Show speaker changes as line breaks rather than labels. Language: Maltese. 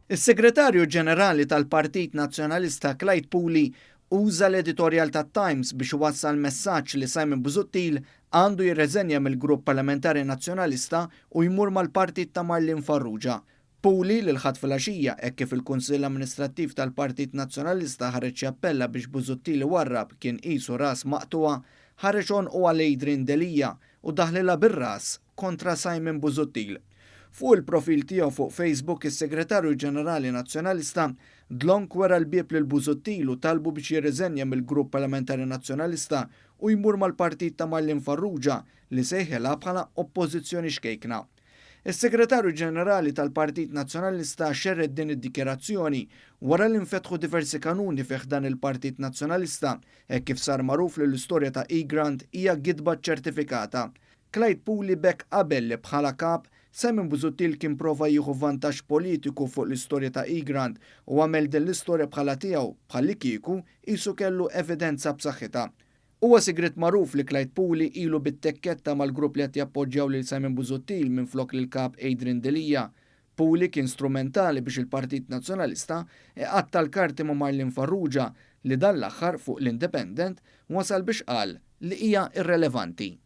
Is-Segretarju Ġenerali tal-Partit Nazzjonalista Clyde Puli uża l-editorjal tat-Times biex iwassal messaġġ li Simon Busuttil għandu jirreżenja mill-Grupp Parlamentari Nazzjonalista u jmur mal-partit ta' Marlene Farrugia. Puli li l-Ħadd filgħaxija hekk kif il-Kunsill Amministrattiv tal-Partit Nazzjonalista ħareġ jappella biex Busuttil iwarrab kien qisu ras maqtugħa, ħareġ għonqu għal Adrian Delia u daħlilha bir-ras kontra Simon Busuttil. Fuq il-profil tiegħu fuq Facebook is-Segretarju Ġenerali Nazzjonalista dlonk wera l-bieb lil Busuttil u talbu biex jirriżenja mill-Grupp Parlamentari Nazzjonalista u jmur mal-partit ta' Marlene Farrugia li sejħilha bħala oppożizzjoni xkejkna. Is-Segretarju Ġenerali tal-Partit Nazzjonalista xerred din id-dikjarazzjoni wara li nfetħu diversi kanuni fi ħdan il-Partit Nazzjonalista hekk kif sar magħruf li l-istorja ta' Egrant hija gidba ċertifikata. Clyde Puli b'hekk qabel li bħala kap, Simon Busuttil kien prova jieħu vantaġġ politiku fuq l-istorja ta' Egrant u għamel din l-istorja bħala tiegħu bħallikieku qisu kellu evidenza b'saħħitha. Huwa sigriet magħruf li Clyde Puli ilu bit-tekketta mal-grupp li qed jappoġġjaw lil Simon Busuttil minflok lill-Kap Adrian Delia. Puli kien strumentali biex il-Partit Nazzjonalista iqatta' l-karti ma' Marlene Farrugia li dan l-aħħar fuq l-Independent wasal biex qal li hija irrelevanti.